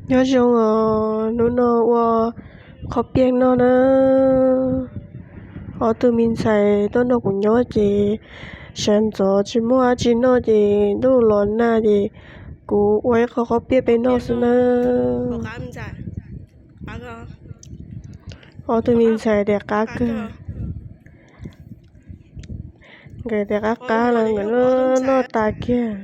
Nyob zoo os, hnub no ua qhob piaj noj na. Ob tug me ntxhais tuaj nrog kuv nyob ces sawv ntxov tsis muaj dab tsi noj ces ntuj los nag ces kuv ua ib qho qhob piaj peb noj xwb na. Ob tug me ntxhais tias qab kawg, nkawd tias qab qab los nkawd noj tas kiag.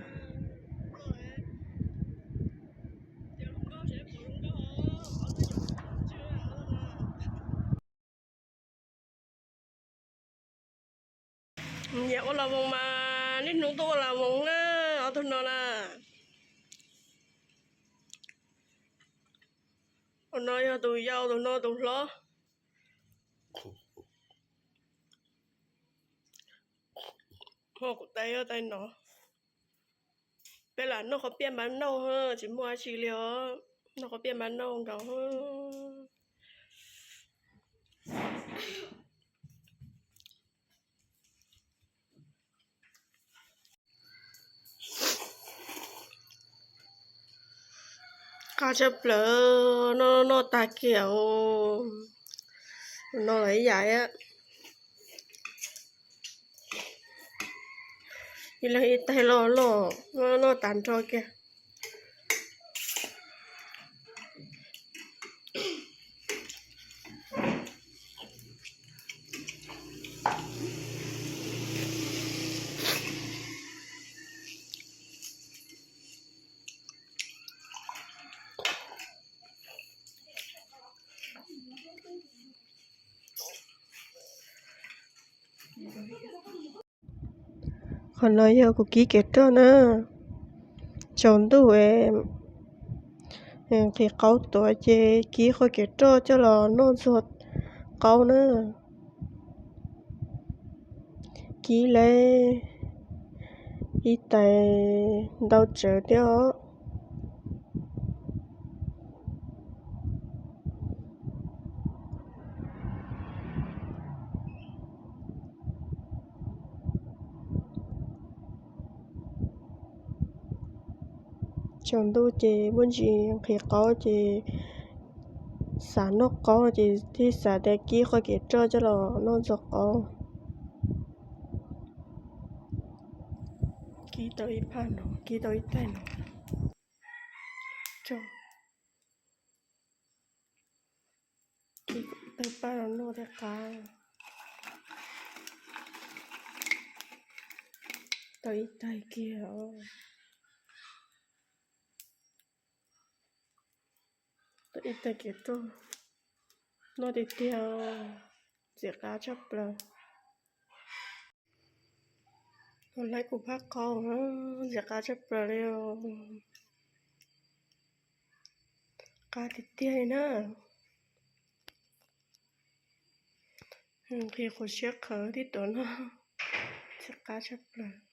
Yog ua las voos mas niaj hnub tuaj ua las voos na, ob tug no na. Tus no yog tus yau, tus no tus hlob. Ho kuv tais yog tais no. Peb lam noj qhob piaj npab nauj, tsis muaj dab tsi li os. Noj qhob piaj npab nauj nkaus. Qab tshaj plaws, noj noj tag kiag. No los ib yam, ib leeg ib tais loj loj, noj tas nrho kiag. Qhov no yog kuv kib kev roj na. Tsaus ntuj nqhis qaub tuaj ces kib qhov kev roj coj los noj ntxuag qaub na. Kib lawm ib tais ntau tsawv thiab os. Tsaus ntuj ces muaj ntsis nqhis qaub ces xav noj qaub ces thiaj xav tias kib qhov kev roj coj los noj ntxuag qaub. Kib tau ib paj no, kib tau ib tais no. Kib tau paj no noj thiaj qab. Tau ib tais kiag. Tau ib tais kev roj. Noj tiag tiag, ntxim qab tshaj plaws. Laib kuv phaj qaub, ntxim qab tshaj plaws li os. Qab tiag tiag li na. Nqhis qhuav siab qhawv tib tuam no, ntxim qab tshaj plaws.